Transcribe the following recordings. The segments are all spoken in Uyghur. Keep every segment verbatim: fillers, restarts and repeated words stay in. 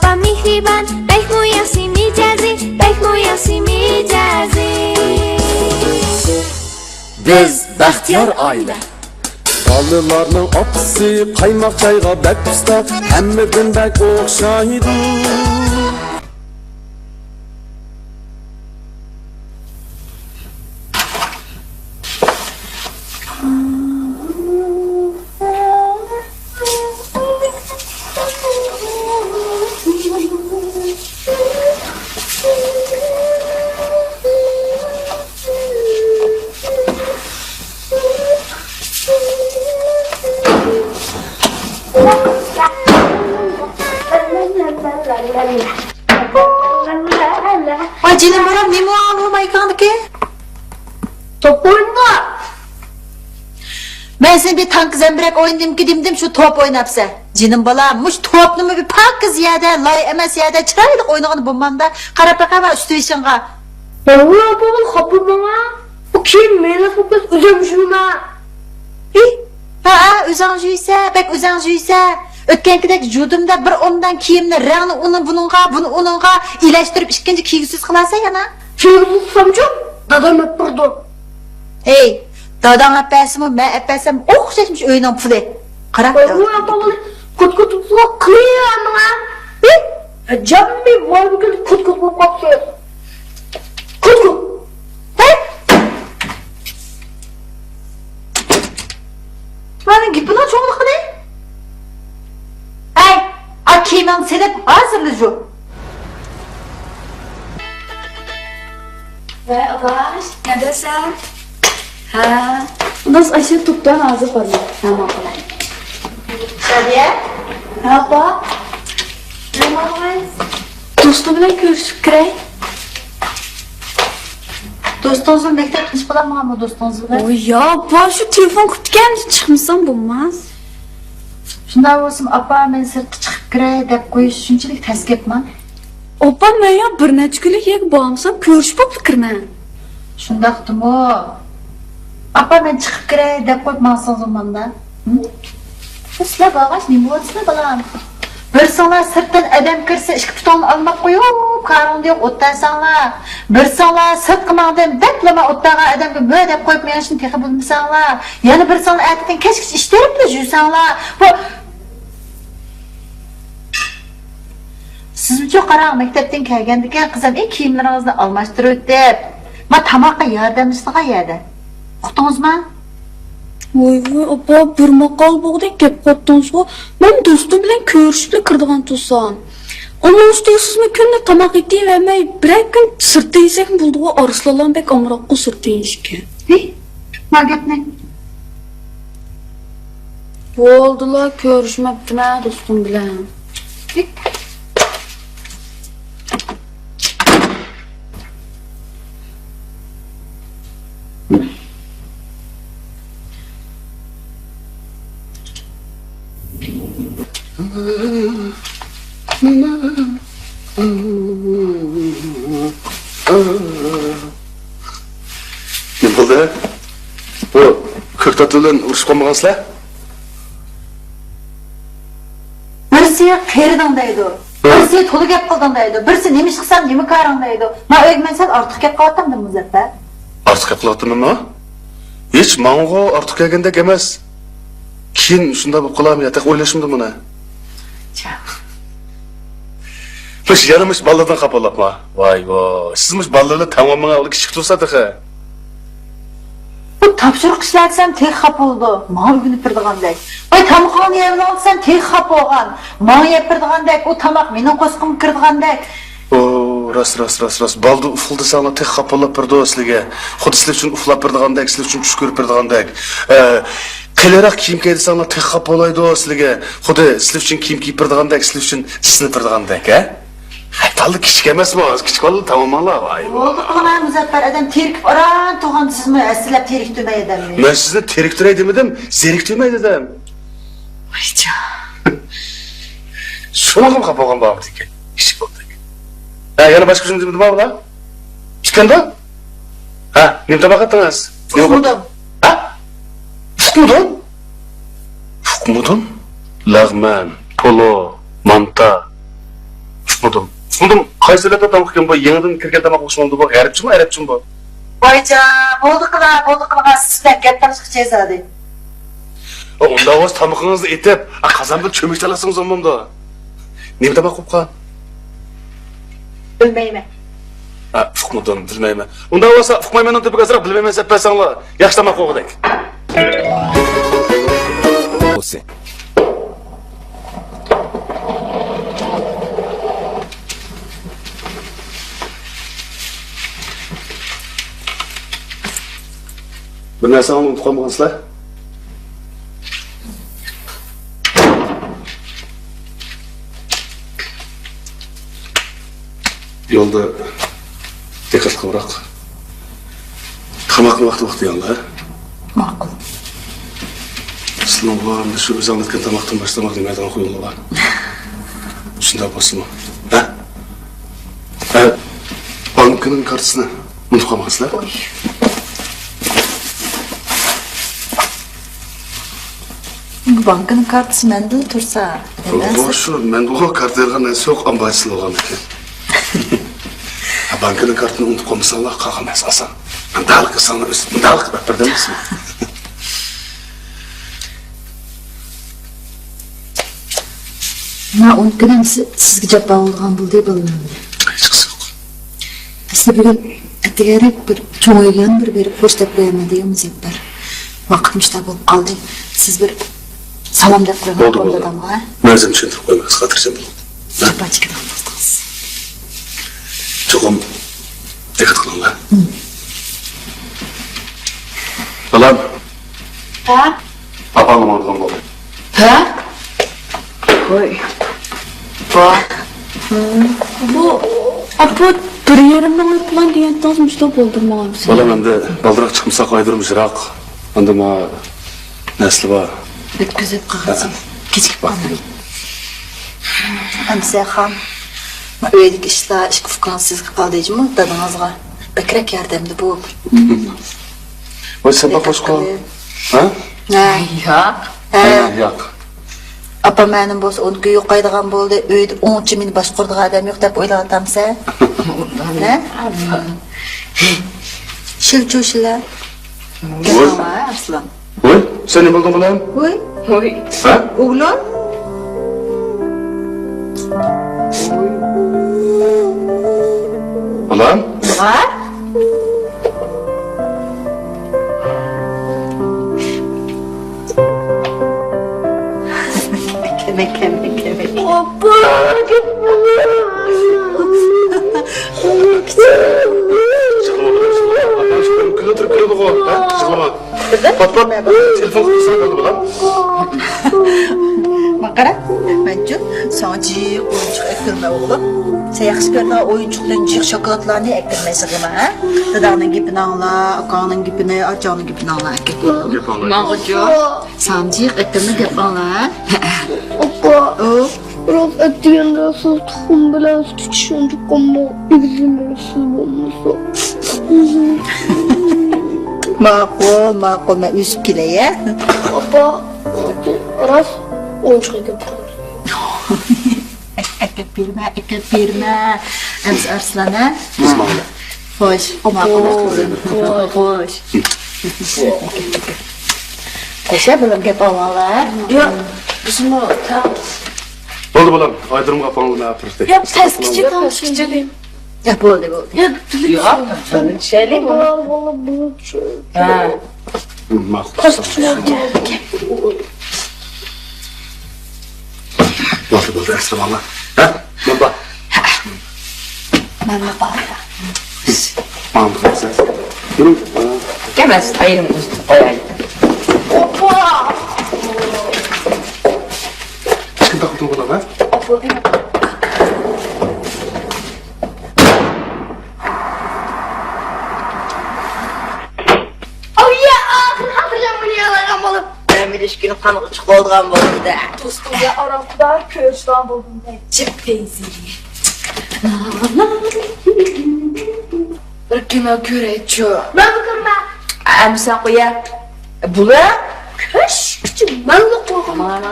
ئاپام مېھرىبان، بەكمۇ ياخشى مىجەزى، بەكمۇ ياخشى مىجەزى. بىز بەختىيار ئائىلە. بالىلارنىڭ ئاپىسى قايماق چايغا بەك ئۇستا، ھەممىدىن بەك ئوخشايدۇ. ۋاي جېنىم بالام، نېمە بولغان بۇ مايكاڭدىكى؟ توپ ئوينىدى. مەن سېنى بىر تانكا زەمبىرەك ئوينىدىمكى دېمىدىم، شۇ توپ ئويناپسەن. جېنىم بالام، مۇشۇ توپنىمۇ بىر پاكىز يەردە، لاي ئەمەس يەردە چىرايلىق ئوينىغىنى بولمامدا. قاراپ بېقەۋە ئۈستى بېشىڭغا. ۋاي ئاپا، خاپا بولماڭ. ئۇ كىيىم مېنىڭ ئوخشاش ئۆزۈم يۇيىمەن. ھى؟ ھەئە، ئۆزۈڭ يۇيسە، بەك ئۆزۈڭ يۇيسە. ئۆتكەنكىدەك يۇدۇمدا بىر ئومدان كىيىمنى، رەڭنى ئۇنى بۇنىڭغا، بۇنى ئۇنىڭغا ئېلەشتۈرۈپ ئىككىنچى كىيگۈسىز قىلارسەن يەنە. كىيگۈسىز قىلسامچۇ؟ دادام ئەپ بېرىدۇ. ھەي، داداڭ ئەپ بەرسىمۇ، مەن ئەپ بەرسەم ئوخشاشمىش ئۆينىڭ پۇلى. قارا. ۋاي ئاپا، بولدى. كوت كوت قىلىۋەرمەڭ. ھى؟ جاممى مايمۇكىنى كوت كوت بولۇپ قاپسىز. كوت كوت. ھەي! مانا گېپىنىڭ چوڭلۇقىنى. ھەي، ئا كىيىمىڭنى سېلىپ ھازىرلا يۇ. ۋەي ئاباش، نەدەسەن؟ ھە. ئۇنداق ئاشۇ توپتان ھازىر بارماڭ. ھە، ماقۇل. شادىيە؟ ھە، ئاپا. نېمە ئاپا؟ دوستۇم بىلەن كۆرۈشۈپ كىرەي. دوستىڭىز بىلەن مەكتەپتىن چىقىپ بولامدۇ دوستىڭىز بىلەن؟ ۋوي يا، ئاپا، شۇ تېلېفون قىپتىكەن، چىقمىسام بولماس. شۇنداق بولسىمۇ، ئاپا، مەن سىرتقا چىقىپ كىرەي دەپ قويۇش شۇنچىلىك تەس گەپما؟ ئاپا، مەن يا بىر نەچچە كۈنلۈك يەرگە بارمىسام، كۆرۈشۈپ بولۇپلا كىرىمەن. شۇنداقتىمۇ؟ ئاپا، مەن چىقىپ كىرەي دەپ قويۇپ ماڭسىڭىز بولمامدا؟ ھە؟ سىلەر بارغاچ نېمە بولۇۋاتىسىلەر، بالام؟ بىرسىڭلار سىرتتىن ئادەم كىرسە، ئىككى پۇتۇڭنى ئالماپ قويۇپ، كارىڭدا يوق ئولتۇرساڭلار. بىرسىڭلار سىرتقا ماڭدىم دەپلا مەن ئوتتاغا ئادەمگە مۆ دەپ قويۇپ مېڭىشنى تېخى بىلمىسەڭلار. يەنە بىرسىڭلار ئەتىدىن كەچكىچە ئىش تېرىپلا يۈرسەڭلار. بۇ سىزمۇچۇ قاراڭ، مەكتەپتىن كەلگەندىكىن قىزىم، ئى، كىيىملىرىڭىزنى ئالماشتۇرۇۋېتىپ، ما تاماققا ياردەملىشىدىغان يەردە. ئۇقتىڭىزمۇ؟ ۋوي، ۋوي، ئاپا، بىر ماقال بوغدەك گەپ قاتتىڭىزغۇ. مەن دوستۇم بىلەن كۆرۈشۈپلا كىرىدىغان تۇرسام. ئۇنىڭ ئۈستىگە سىزمۇ كۈندە تاماق ئېتىۋەرمەي، بىرەر كۈن سىرتتا يېسەكمۇ بولىدىغۇ، ئارسلانلار بەك ئامراققۇ سىرتتا يېيىشكە. ھى، ما گەپنى. بولدىلا، كۆرۈشمەپتىمەن دوستۇم بىلەن. نېمە بولدى؟ بۇ كۆكتات بىلەن ئۇرۇشۇپ قالمىغانسىلەر؟ بىرسى قېرىدىڭ دەيدۇ، ھە. بىرسى تولا گەپ قىلدىڭ دەيدۇ، بىرسى نېمە ئىش قىلسام نېمە كارىڭ دەيدۇ. مەن ئۆيگە مەن سەل ئارتۇق كەپ قالاتتىمدىم، مۇزەپپەر؟ ئارتۇق گەپ قىلىۋاتىمەنمۇ؟ ھېچ، ماڭىغۇ ئارتۇق كەلگەندەك ئەمەس. كېيىن شۇنداق بولۇپ قالارمۇ يا، تېخى ئويلاشمىدىم بۇنى. چا. مۇش يەنە مۇش بالىلىرىدىن خاپا بولۇپما؟ ۋاي ۋاي، سىز مۇش بالىلار بىلەن تەڭ بولمىغان ئۇلار كىچىك تۇرسا تېخى. بۇ تاپشۇرۇق ئىشلەتسەم تېخى خاپا بولىدۇ. ماڭا ئۆگىنىپ بېرىدىغاندەك. ۋاي تامىقىڭنى يەۋېلىڭ دېسەم تېخى خاپا بولغان. ماڭا يەپ بېرىدىغاندەك، ئۇ تاماق مېنىڭ قورسىقىمغا كىرىدىغاندەك. ئو، راست، راست، راست، راست. بالدۇر ئۇخلا دېسەڭلار تېخى خاپا بولۇپ بېرىدۇ سىلىگە. خۇددى سىلەر ئۈچۈن ئۇخلاپ بېرىدىغاندەك، سىلەر ئۈچۈن چۈش كۆرۈپ بېرىدىغاندەك. ئە، قېلىنراق كىيىم كىي دېسەڭلار تېخى خاپا بولايدۇ سىلىگە. خۇددى سىلەر ئۈچۈن كىيىم كىيىپ بېرىدىغاندەك، سىلەر ئۈچۈن تىسلىنىپ بېرىدىغاندەك، ھە؟ ھەي، بالىلار كىچىك ئەمەسمۇ؟ ھازىر كىچىك بالىلار تاماماڭلار. ۋاي، بولدى، قىلماڭ، مۇزەپپەر ئادەم تېرىكىپ ئاران تۇرغان، سىزمۇ ھەسسىلەپ تېرىكتۈرمەي ئادەمنى. مەن سىزنى تېرىكتۈرەي دېمىدىم، زېرىكتۈرمەي دېدىم. ۋايجان. شۇنىڭغىمۇ خاپا بولغان بارمىدىكەن؟ كىچىك بولدى. ھە، يەنە باشقا جۈملە دېمىدىما بۇلار؟ پۈتكەندۇ؟ ھە، نېمە تاماق ئەتتىڭىز؟ نېمە ئۇقمىدىم. ھە؟ ئۇقمىدىڭ؟ ئۇقمىدىم؟ لەغمەن، پولۇ، مانتا. ئۇقمىدىم. ئۇقمىدىم. قايسى دۆلەتتە تاماق ئىكەن بۇ؟ يېڭىدىن كىرگەن تاماق ئوخشىمامدۇ بۇ؟ غەربچىمۇ، ئەرەبچىمۇ بۇ؟ ۋايجان، بولدى قىلا، بولدى قىلغان، سىز بىلەن گەپ تالىشىپ چېزادى. ئۇنداق بولسا تامىقىڭىزنى ئېتىپ، قازان بىلەن چۆمۈچ تالاسىڭىز بولمامدۇ؟ نېمە تاماق بولۇپ قالغان؟ بىلمەيمەن. ھە، ئۇقمىدىم، بىلمەيمەن. ئۇنداق بولسا، ئۇقمايمەننىڭ تۆپىگە ئازراق بىلمەيمەن دەپ بەرسەڭلار، ياخشى تاماق بولغۇدەك. بولسۇن. بىر نەرسىنى ئۇنتۇپ قالمىغانسىلەر؟ يولدا دىققەت قىلغىنراق. تاماقنى ۋاقتى ۋاقتىدا يەڭلار. ماقۇل. سىلىنىڭغۇ ئەمدى شۇ ئۆزى ئاڭلاتقان تاماقتىن باشقا تاماق يېمەيدىغان خۇيۇڭلار بار. شۇنداق بولسىمۇ. ھە؟ ھە، بانكىنىڭ كارتىسىنى ئۇنتۇپ قالماڭسىلەر. بانكىنىڭ كارتىسى مەندىلا تۇرسا. شۇ، مەندىغۇ كارتا بەرگەن نەرسە يوق، ئامبارچىسى بولغان ئىكەن. بانكىنىڭ كارتىنى ئۇنتۇپ قالمىساڭلار، قالغان نەرسە ئاسان. مۇنداق قىلساڭلار، ئۆزى مۇنداق قىلىپ بەردىم. مانا ئون كۈن ئەمدى سىزگە جاپا بولىدىغان بولدى، بالىلار. ھېچقىسى يوق. ئەسلى بۈگۈن ئەتىگەنرەك بىر چوڭ ئۆيگە بىر بېرىپ خوش دەپ قويايمەن دېگەن مۇزەپپەر. ۋاقىت مۇشۇنداق بولۇپ قالدى. سىز بىر سالام دەپ قويۇڭ، بولدى، بولدى. دادامغا. مەن ئۆزۈم چۈشەندۈرۈپ قويىمەن، خاتىرجەم بولۇڭ. جاپا چېكىدىغان بولدىڭىز. چوقۇم دىققەت قىلىڭلار. بالام. ھە؟ ئاپاڭغا ماڭىدىغان بولدى. ھە؟ ۋاي. ۋا. بۇ، ئاپا، بىر يېرىم مىڭ ئۆتمەن دېگەنتىڭىز، مۇشۇنداق بولدى ماڭا. بالام، ئەمدى بالدۇرراق چىقمىساق، ئايرىم يىراق. ئەمدى ما نەسلى بار. ئۆتكۈزۈپ قالغانسىز. ھە. كېچىكىپ قالدىم. ئەمسە خان، ئۆيدىكى ئىشلار، ئىككى ئۇكىڭىز سىزگە قالدى جۇمۇ، دادىڭىزغا بەكرەك ياردەمدە بولۇپ. ۋاي، سەن باقمىسقۇ. ھە؟ ھە. ياق. ھە. ھە، ياق. ئاپام ئەنىم بولسا ئون كۈن يوقايدىغان بولدى. ئۆيدە ئۇنچە مېنى باشقۇرىدىغان ئادەم يوق دەپ ئويلاۋاتامسەن؟ ھە؟ شىلچۇ شىلە. ۋاي. ئارسلان. ۋاي، سەن نېمە بولدۇڭ بالام؟ ۋاي. ۋاي. ھە؟ ئوغلۇم. بالام؟ ھە؟ كەمە، كەمە، كەمە. ئاپا، يىغلىما، يىغلىما. ئاپا، شۇ كۈنى تۇرۇپ كېلىدىغۇ، ھە؟ يىغلىما. پات، پات. تېلېفون قىلساڭ بولدى، بالام. ماقارا، مەنچۇ، ساڭا جىق ئويۇنچۇق ئەكىرمە، ئوغلۇم. سەن ياخشى كۆرىدىغان ئويۇنچۇقتىن جىق شوكولادلارنى ئەكىرمە، يىغلىما، ھە؟ داداڭنىڭ گېپىنى ئاڭلا، ئاكاڭنىڭ گېپىنى، ئاچاڭنىڭ گېپىنى ئاڭلا، ئەكىر. گېپىڭلار. ماڭغۇچۇ. ساڭا جىق ئەكىرمە، گەپ ئاڭلا، ھە؟ ئاپا. ئو. بىراز ئەتىگەندە سىز تۇخۇم بىلەن سۈت ئىچىشنى قومۇ ئېگىزلىمەيسىز بولمىسا. ماقۇل، ماقۇل، مەن ئۈزۈپ كېلەي، ھە؟ ئاپا، راست، ئويۇنچۇق ئەكەپ بېرىمەن. ئەكەپ بېرىمەن، ئەكەپ بېرىمەن. ئەمسە ئارسلان، ھە؟ بىز ماڭىمىز. خوش، ماقۇل. خوش. خوش. خوش، ھە، بالام، گەپ ئاڭلاڭلار. ياق، بىزمۇ تەڭ. بولدى، بالام. ئايدۇرۇمغا ئاپاڭلارنى ئاپىرىپ. ياق، تەس كىچىك، تەس كىچىك. ياق، بولدى، بولدى. ياق، ياق، سەن چۈشەيلى. ھە. ماقۇل. بولدى، بولدى، ئەسلىماڭلار. ھە؟ مەن بار. مەنمۇ بار. ماڭا بىر نەرسە. يۈرۈڭ. ئەمەس، ئايرىم ئۇزىتىپ قوياي. ئوپپا! كىم تاقىدىڭ بۇلارنى، ھە؟ ئاۋۇ يا، ئاخىرى خاتىرجەم ئوينىيالايدىغان بولۇپ. دەم ئېلىش كۈنى قانغا چىقىۋالىدىغان بولدى-دە. دوستۇمغا ئارام خۇدا كۆرۈشىدىغان بولدۇم دەي. جىپ پەيزى. بىر كىنو كۆرەيچۇ. مەنمۇ كۆرمە. ئەمسە قويە. بۇلار كۆرۈشكۈچە مەنلا قورقىمەن.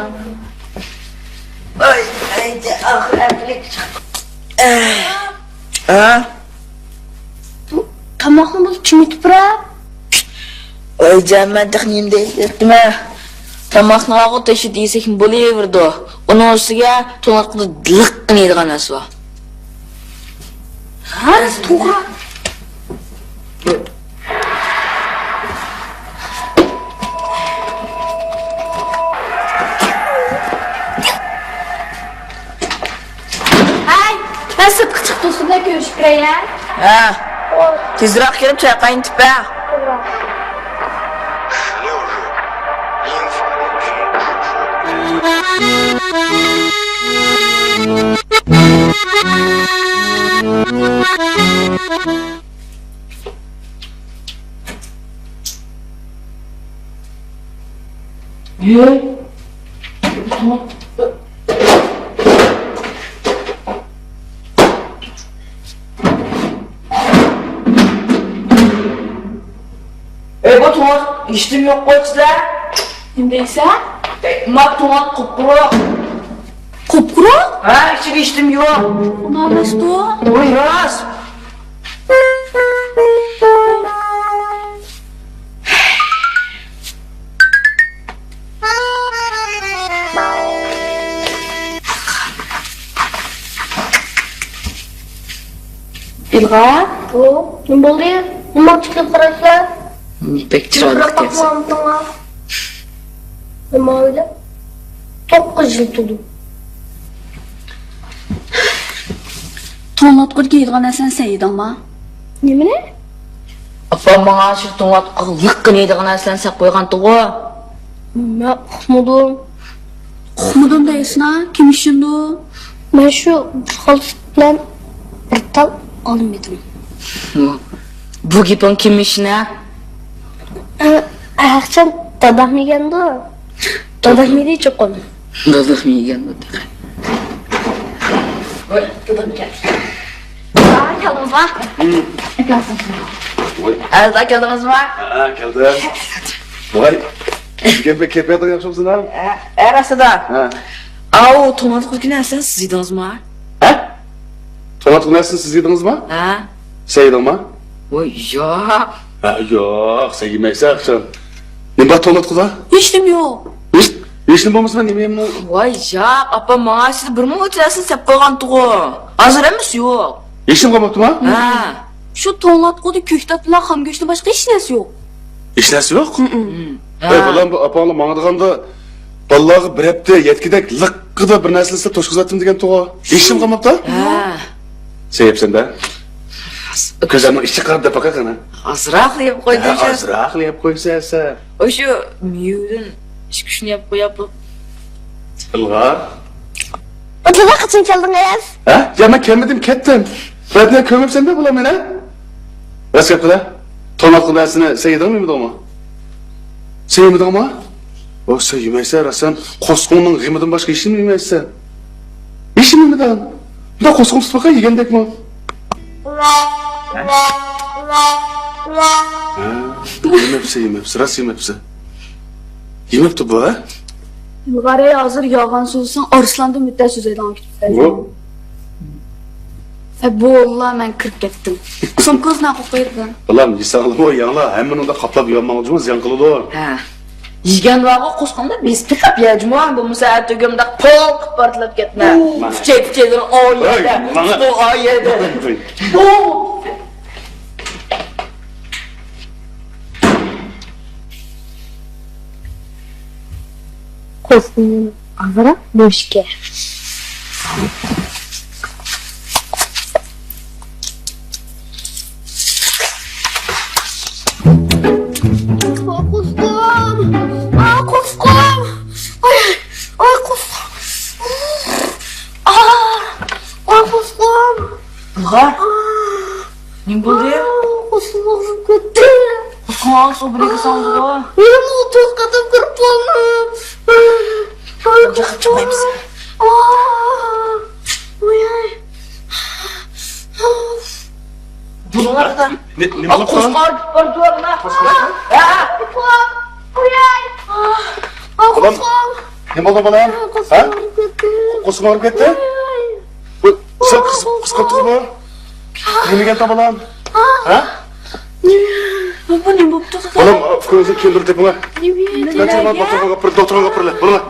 ئاي، ئاي، ئاخىر ئەمدى چىقتى. ھە؟ بۇ تاماقنى بۇ كىم ئېتىپ بېرە؟ ئايجان، مەن تېخى نېمە دەيتتىم ھە؟ تاماقنى ئاغۇ تېشى دېسەكمۇ بولۇۋېرىدۇ. ئۇنىڭ ئۈستىگە تونۇلغان لىققىنە يەيدىغان نەرسە بار. ھە، توغرا. ھەي، مەن سىرتقا چىقىپ دوستۇم بىلەن كۆرۈشۈپ كىرەي ھە. ھە. تېزرەك كىرىپ چاي قاينىتىپ بەر. ئەي، بۇ تۇڭاق ھېچنېمە يوق قوي قىزلار. نېمە دەيسەن؟ ئەي، ما تۇڭاق قۇپقۇرۇق. قۇپقۇرۇق؟ ھە، ئىچىدە ھېچنېمە يوق. ئۇنداق ئەمەستۇ. ۋاي راست. ئىلغار. ئۇ، نېمە بولدى؟ نېمە بولۇپ چىقىپ قارايسىلەر؟ بەك چىرايلىق ئىكەنسەن. نېمە ئۆيدە؟ توققۇز يىل تولدى. توڭلاتقۇدا كىيىدىغان نەرسىنى سەن يېدىڭما؟ نېمىنى؟ ئاپام ماڭا شۇ توڭلاتقۇغا لىققىنە يەيدىغان نەرسىلەرنى سېلىپ قويغانتىغۇ. مەن ئۇقمىدىم. ئۇقمىدىم دەيسىنا، كىم ئىشىنىدۇ؟ مەن شۇ بىر خالتا سۈت بىلەن بىر تال ئالما يېدىم. بۇ گېپىڭ كىم ئىشىنە؟ ئە، ئەخچان دادام يېگەندۇ. دادام يېدى چوقۇم. دادام يېگەندۇ تېخى. ۋاي، دادام كەلدى. ئا، كەلدىڭىزما؟ ھە، كەلدىڭىزما؟ ھە، كەلدىم. ۋاي، بۈگۈن بەك كەيپىياتىڭ ياخشى بولسۇن ھە؟ ھە، ھە، راستىدا. ھە. ئاۋۇ، توڭلاتقۇدىكى نەرسىنى سىز يېدىڭىزما؟ ھە؟ توڭلاتقۇ نەرسىنى سىز يېدىڭىزما؟ ھە. سەن يېدىڭما؟ ۋاي، ياق. ھە، ياق، سەن يېمەيسەن ئاخشام. نېمە بار توڭلاتقۇدا؟ ھېچنېمە يوق. ھېچ، ھېچنېمە بولمىسا مەن نېمە يەيمەن؟ ۋاي، ياق، ئاپام ماڭا ئىچىدە بىر مۇنچە نەرسىنى سېلىپ قويغانتىغۇ. ھازىر ھەممىسى يوق. ھېچنېمە قالماپتۇما؟ ھە. شۇ توڭلاتقۇدا كۆكتات بىلەن خام گۆشتىن باشقا ھېچ نەرسە يوق. ھېچ نەرسە يوق؟ ھە. ئەي بالام، بۇ ئاپاڭلار ماڭىدىغاندا بالىلارغا بىر ھەپتە يەتكۈدەك لىققىدا بىر نەرسىلەر توشقۇزاتتىم دېگەنتىغۇ. ھېچنېمە قالماپتۇ؟ ھە. سەن يەپسەن-دە. كۆزۈمنىڭ ئىچى قارىدى دەپ باقاي قېنى. ئازراقلا يەپ قويدۇم. ھە، ئازراقلا يەپ قويسا سەن. ئاشۇ مېۋىدىن ئىككى ئۈچنى يەپ قوياپ. ئىلغار. ئۇتۇلدى، قاچان كەلدىڭىز؟ ھە؟ يا، مەن كەلمىدىم، كەتتىم. بەتنى كۆرمەپسەن-دە بۇلار مېنى. راست گەپ قىلە. توڭلاتقۇ نەرسىنى سەن يېدىڭمۇ، يېمىدىڭمۇ؟ سەن يېمىدىڭمۇ؟ ئو، سەن يېمەيسەن، راستەن قورسىقىڭنىڭ غېمىدىن باشقا ھېچنېمە يېمەيسەن. ھېچنېمە يېمىدىڭ. بۇنداق قورسىقىڭ تۇتۇپ باققىن، يېگەندەكمۇ؟ ھە؟ ھە؟ يېمەپسەن، يېمەپسەن، راست يېمەپسەن. يېمەپتۇ بۇ، ھە؟ ئىلغار ھازىر يالغان سۆزلىسەڭ، ئارسلاندىن بەتتەر سۆزلەيدىغان كېتىپسەن. ھە، بوللا، مەن كىرىپ كەتتىم. سومكىڭىزنى قويۇپ قويۇڭ. بالام، يېسەڭلارمۇ يەڭلار، ھەممىنى ئۇنداق قاپلاپ يۇيالماڭلار جۇمۇ، زىيان قىلىدۇ. ھە. يېگەن بارغۇ قورسىقىڭدا بېسىپ تېقىپ يە جۇمۇ، بولمىسا ئەتىگۈندە پوق قىلىپ پارتلاپ كەتمە. پۇچەي پۇچەيلىرىڭ ئايەردە. ئۇ ئايەردە. قورسىقىم ئازراق بوشكەن. قورسىقىم! ئا، قورسىقىم! ئاي، ئاي، قورسىقىم! ئا، ئا، قورسىقىم! ئىلغار! نېمە بولدى؟ قورسىقىم ئاغرىپ كەتتى. قورسىقىڭ ئاغرىسا بىر ئىككى ساڭزىغۇ. يەنە ئوتتۇز قېتىم كىرىپ قالدىم. جىق چىقمايمىز. بۇنىڭلاردا. نېمە بولۇپ قالدى؟ قورسىقىڭ ئاغرىپ بارىدۇ. ھە؟ قورسىقىم. نېمە بولدى بالام؟ ھە؟ قورسىقىم ئاغرىپ كەتتى. بۇ سەن قىز، قىز قاپتىغۇ؟ نېمە گەپ، بالام؟ ھە؟ بابا، نېمە بوپتۇ؟ بالام، كۆزۈڭ كىيىندۈرۈپ تېپىڭە. نېمە؟ دوختۇرغا، دوختۇرغا بېرىلە، بولىمۇ؟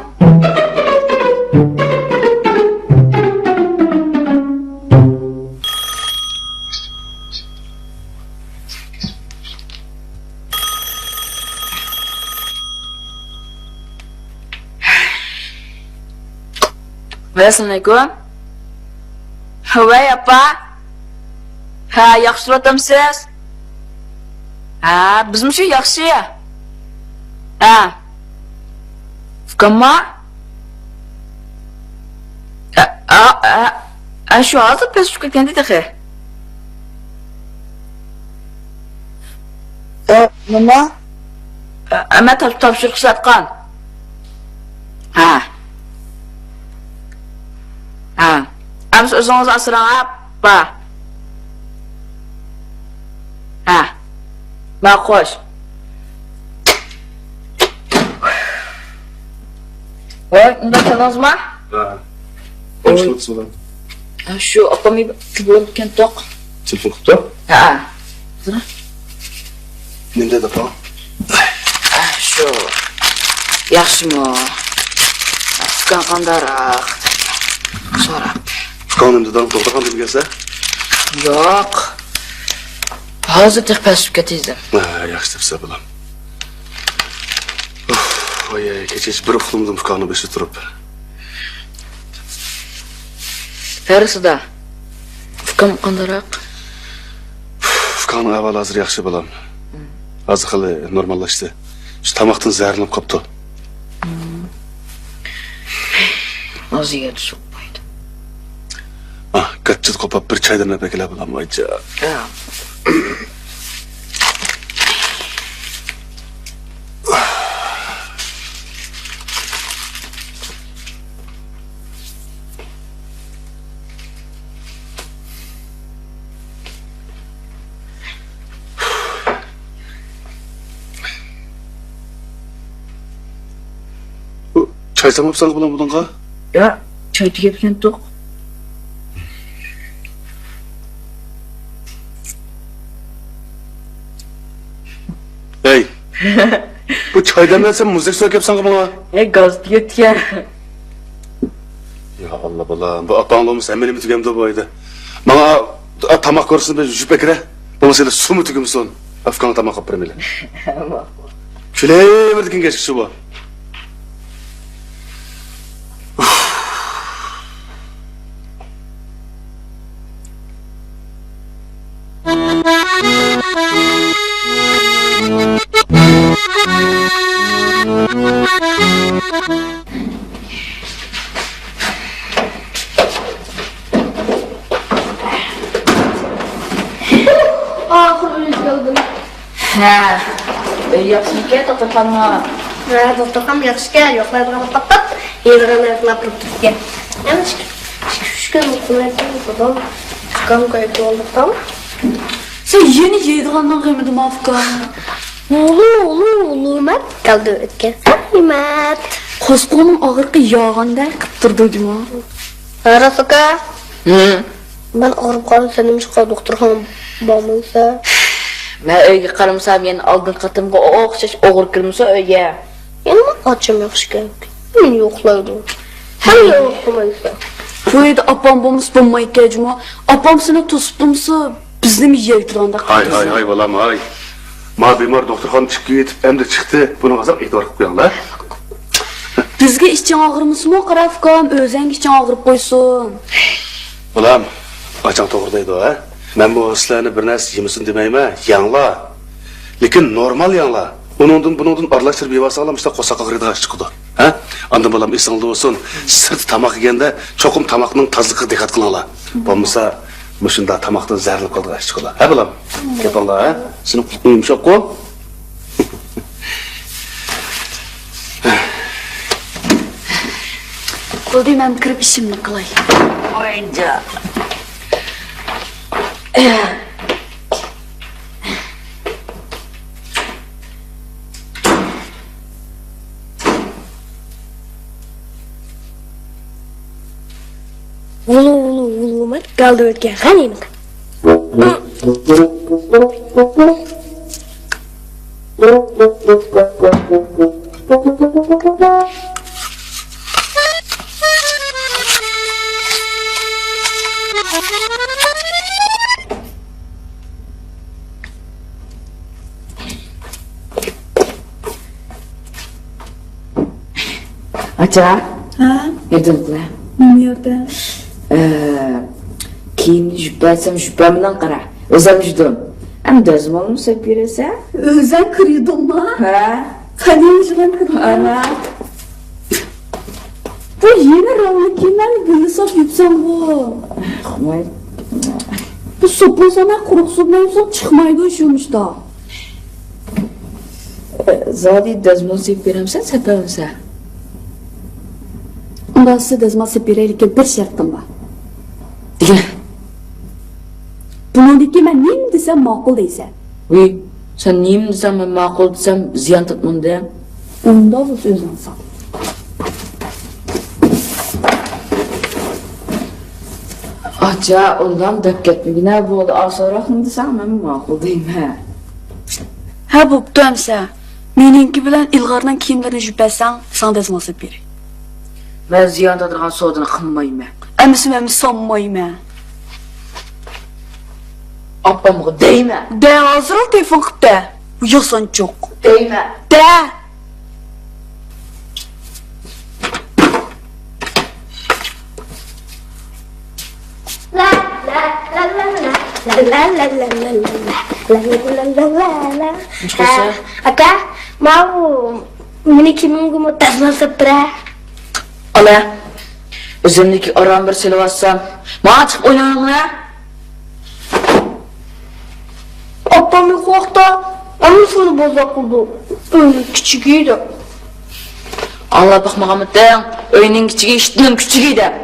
ۋەي، ئەسسالامۇئەلەيكۇم. ۋەي، ئاپا. ھە، ياخشى تۇرۇۋاتامسىز؟ ھە، بىزمۇ شۇ ياخشى. ھە. ئۇكامما؟ ئە، ئە، ئە، ئە، شۇ ھازىر پەس چۈشۈپ كەتكەنىدى تېخى. ئە، نېمە؟ ئە، ئەمە تاپ-، تاپشۇرۇق ئىشلەتقان. ھە. ھە. ئەمىسە ئۆزىڭىز ئاسراڭ، ئاپا. ھە. ماقۇل. ۋاي، ئۇنداق كەلدىڭىزما؟ ھە. ھە، شۇ ئاپام بولۇپ كەلدۇق. تېلېفون قىپتۇ؟ ھە. نېمە دېدى ئاپا؟ ھە، شۇ. ياخشىمۇ؟ ئۇكاڭ قانداقراق؟ سوراپ. ئۇكاڭ نېمە دېدى؟ دوختۇرخانىدا ئىكەنسە؟ ياق. ھازىر تېخى پەس چۈشۈپ كەتتى دېدىم. ھە، ياخشى دەپسە، بالام. ئۇھ، ۋاي، كېچە ھېچ بىر ئۇخلىمىدىم ئۇكاڭنىڭ بېشىدا تۇرۇپ. پەرىسىدا، ئۇكام قانداقراق؟ ئۇكاڭنىڭ ئەھۋالى ھازىر ياخشى، بالام. ھازىر خېلى نورماللاشتى. شۇ تاماقتىن زەھەرلىنىپ قاپتۇ. ئاز يېگەن سوقمايدۇ. ئاھ، گاچچىدا قوپاپ بىر چاي دەملەپ ئەكېلە، بالام، ۋايجان. چاي سالماپسەنغۇ بالام بۇنىڭغا؟ ياق، چاي تۈگەپكەنتۇق. ھەي، بۇ چاي دەملەتسەم مۇزدەك سۇ ئەكەپسەنغۇ ماڭا؟ ھەي، گاز تۈگەپتىكەن. يا ئاللا، بالام، بۇ ئاپاڭ بولمىسا ھەممە نېمە تۈگەمدۇ بۇ ئايدا. ماڭا، ئا، تاماق كورسىنى بىر يۇيۇپ ئەكىرە. بولمىسا سۇمۇ تۈگىمىسۇن. ئۇكاڭغا تاماق قىلىپ بېرەيلى. كۈلەيۋەردىكىن كەچكىچە بۇ. ئاخىرى ئۆيگە كەلدىم. ھە، ئۆي ياخشىمىكەن، دوختۇرخانا؟ ھە، دوختۇرخانا ياخشىكەن، يوقلايدىغان پاقات يېنىغا نەرسىلەر تۇرۇپتىكەن. يەنە ئىككى، ئىككى، ئۈچ كۈن ئۇخلىمايتتىم، دادام ئۇكام كۆيۈپ بولدۇقتۇ. سەن يەنە يەيدىغاننىڭ غېمىدىما، ئۇكام؟ ھۇلۇ، ھۇلۇ، ھۇلۇمەت، كەلدى ئۆتكەن ھەممەت. قورسىقىڭنىڭ ئاغرىقى ياغاندەك قىپ تۇرىدۇ جۇمۇ. ھە، راست ئۇكا. ھە. مەن ئاغرىپ قالدىم، سەن نېمىشقا دوختۇرخانىغا بارمايسەن؟ مەن ئۆيگە قارىمىسام، يەنە ئالدىنقى قېتىمقىغا ئوخشاش ئوغرى كىرمىسۇن ئۆيگە. يەنە ماڭا ئاچام ياخشىكەن. مېنى يوقلايدۇ. ھەم يوقلىمايسەن. بۇ يەردە ئاپام بولمىسا بولمايدىكەن جۇمۇ. ئاپام سېنى توسۇپ تۇرمىسا، بىزنىمۇ يەۋېتىدىغاندەك قىلىدۇ. ھاي، ھاي، ھاي، بالام، ھاي. ما بىمار دوختۇرخانىدىن چىقىپ كېتىپ، ئەمدى چىقتى. بۇنىڭغا ئازراق ئېتىبار قىلىپ قويۇڭلار. بىزگە ئىچىڭ ئاغرىمىسىمۇ، قارا ئۇكام، ئۆزۈڭگە ئىچىڭ ئاغرىپ قويسۇن. بالام، ئاچاڭ توغرا دەيدۇ، ھە؟ مەن بۇ سىلەرنى بىر نەرسە يېمىسۇن دېمەيمەن، يەڭلار. لېكىن نورمال يەڭلار. ئۇنىڭدىن، بۇنىڭدىن ئارىلاشتۇرۇپ يېۋالساڭلار، مۇشۇنداق قورساق ئاغرىيدىغان ئىش چىقىدۇ. ھە؟ ئاندىن بالام، ئېسىڭلاردا بولسۇن، سىرتتا تاماق يېگەندە چوقۇم تاماقنىڭ تازىلىقىغا دىققەت قىلىڭلار. بولمىسا مۇشۇنداق تاماقتىن زەھەرلىنىپ قالىدىغان ئىش چىقىدۇ. ھە، بالام؟ گېپىڭلار، ھە؟ سېنىڭ قۇلىقىڭ يۇمشاققۇ؟ بولدى، مەن كىرىپ ئىشىمنى قىلاي. ۋايجان. ۋۇلۇ، ۋۇلۇ، ۋۇلۇ، مەن گالدىۋەتكە غەنىيمەت. ئاچا. ھە؟ ياردەم قىلە. نېمە ياردەم؟ ئە، كىيىمنى يۇيۇپ بەرسەم، يۇيۇپ بەرمىدىڭ قارا. ئۆزۈم يۇيدۇم. ئەمدى دەزمالمۇ سېلىپ بېرەسەن؟ ئۆزۈڭ كىر يۇدۇڭما؟ ھە. قېنى يۇيغان كىر يۇدۇڭ؟ ئانا. بۇ يەنە رەڭلىك كىيىملەرنى بىللە ساپ يۇيۇپسەنغۇ. قوي. بۇ سوپۇن سانا قۇرۇق سۇ بىلەن يۇساڭ چىقمايدۇ شۇ مۇشتا. زادى دەزمال سېلىپ بېرەمسەن، سېپەمسەن؟ ئۇنداق دېسە دەزمال سېلىپ بېرەي، لېكىن بىر شەرتىم بار. دېگىن. بۇنىڭدىن كېيىن مەن نېمە دېسەم ماقۇل دەيسەن. ۋىي، سەن نېمە دېسەڭ مەن ماقۇل دېسەم زىيان تارتمامدە. ئۇنداق بولسا ئۆزۈڭ ساق. ئاچا، ئۇنداق دەپ كەتمىگىنە بولدى. ئاسانراقنى دېسەڭ مەنمۇ ماقۇل دەيمەن. ھە، بوپتۇ ئەمسە. مېنىڭكى بىلەن ئىلغارنىڭ كىيىملىرىنى يۇيۇپ بەرسەڭ، ساڭا دەزمال سېلىپ بېرەي. مەن زىيان تارتىدىغان سودىنى قىلمايمەن. ئەمىسە مەنمۇ سانمايمەن. ئاپامغا دەيمەن. دە، ھازىرلا تېلېفون قىپ دە. بۇ ياسانچۇق. دەيمەن. دە. ئاكا، ماۋۇ مېنىڭ كىيىمىمگىمۇ دەزمال سېلىپ بېرە. ئالا. ئۆزۈمنىڭكى ئاران بىر سېلىۋاتسام. ماڭا چىقىپ ئويناۋېرىڭلار. ئاپام يوق ۋاقىتتا ھەممىسىنى بوزەك قىلىدۇ. ئۆينىڭ كىچىكى دەپ. ئاڭلاپ باقمىغانمىتىڭ؟ ئۆينىڭ كىچىكى ئىتنىڭ كۈچۈكى دەپ.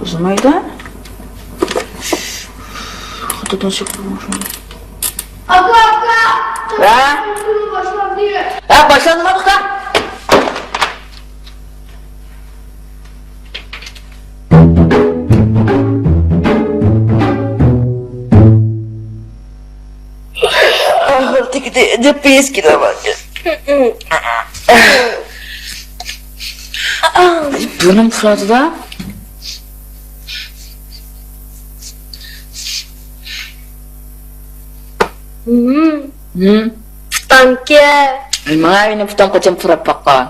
ئۇزىمايدۇ. خوتۇن شۇ. ئاكا، ئاكا! ھە؟ باشلاندى. ھە، باشلاندىما، توختا. ئاخىرى تېگىدى، دەپ بېيىس كېلىۋالدى. بۇرنۇم پۇراتىدا. ھىم. ھىم. پۇتامكى. ئەي، مانا مېنىڭ پۇتام قاچان پۇراپ باققان.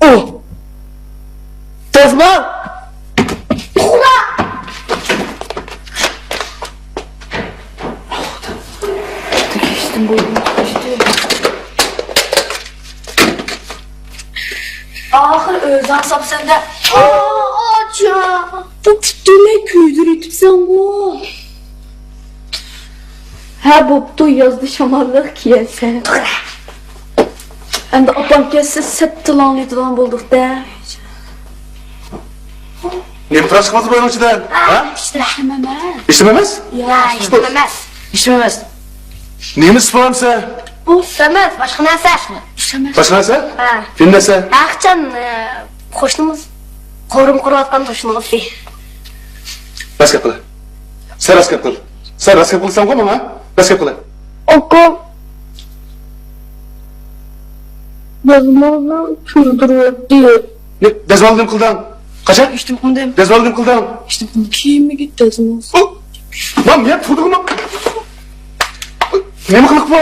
ئۇھ! دەزمال! ئۇخلا! تېگىشتىن بوينۇم قۇتۇشتى. ئاخىر ئۆزۈڭ ساپسەن دە. ئاچا! بۇ پۈتۈنلەي كۆيدۈرۈۋېتىپسەنغۇ. ھە، بوپتۇ، يازدا شاماللىق كىيەرسەن. ئەمدى ئاپام كەلسە، سەت تىلىڭنى ئېتىدىغان بولدۇق-دە. نېمە تۇراسىز بۇ ئۆينىڭ ئىچىدە؟ ھە؟ ئىشلەمەيمەن. ئىشلىمەيمىز؟ يا، ئىشلىمەيمىز. ئىشلىمەيمىز. نېمە ئىش بولامسە؟ بۇ ئىش ئەمەس، باشقا نەرسە. ئىش ئەمەس. باشقا نەرسە؟ ھە. نېمە نەرسە؟ ھەرقاچان، ئە، قوشنىمىز، قورۇم قۇرۇۋاتقان قوشنىمىز. راست گەپ قىل. سەن راست گەپ قىل. سەن راست گەپ قىلساڭغۇ ماڭا؟ راست گەپ قىل. ئاكا. دەزمالنى كۆيدۈرۈۋەتتى. نېمە؟ دەزمالنى نېمە قىلدىڭ؟ قاچان؟ ھېچنېمە قىلمىدىم. دەزمالنى نېمە قىلدىڭ؟ ھېچنېمە قىلمىدىم. كىيىمىگە دەزمال. ئۇ! مانا مېنى تۇردۇڭما؟ نېمە قىلىق بۇ؟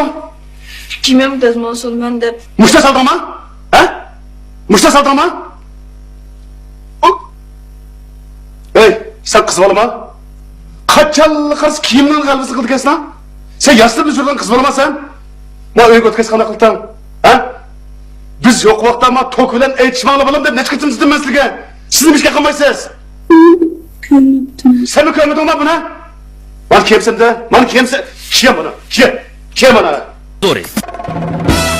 كىيىمىمگە دەزمال سالىمەن دەپ. مۇشتا سالدىڭما؟ ھە؟ مۇشتا سالدىڭما؟ ئۇ! ئەي، سەن قىز بالىما؟ قاچانلا قارىسا كىيىمنىڭ غەلۋىسى قىلىدىكەنسەن. سەن ياسىنىپ يۈرگەن قىز بالىما سەن؟ ما ئۆيگە ئۆتكەچ قانداق قىلدىڭ؟ ھە؟ بىز يوق ۋاقىتتا ما توك بىلەن ئېيتىشماڭلار بالام دەپ نەچچە قېتىم دېدىم مەن سىلىگە. سىز نېمىشقا قىلمايسىز؟ كۆرمەپتىمەن. سەنمۇ كۆرمىدىڭما بۇنى؟ مانا كىيەمسەن دە، مانا كىيەمسەن. كىيە مانا، كىيە، كىيە مانا. توغرا.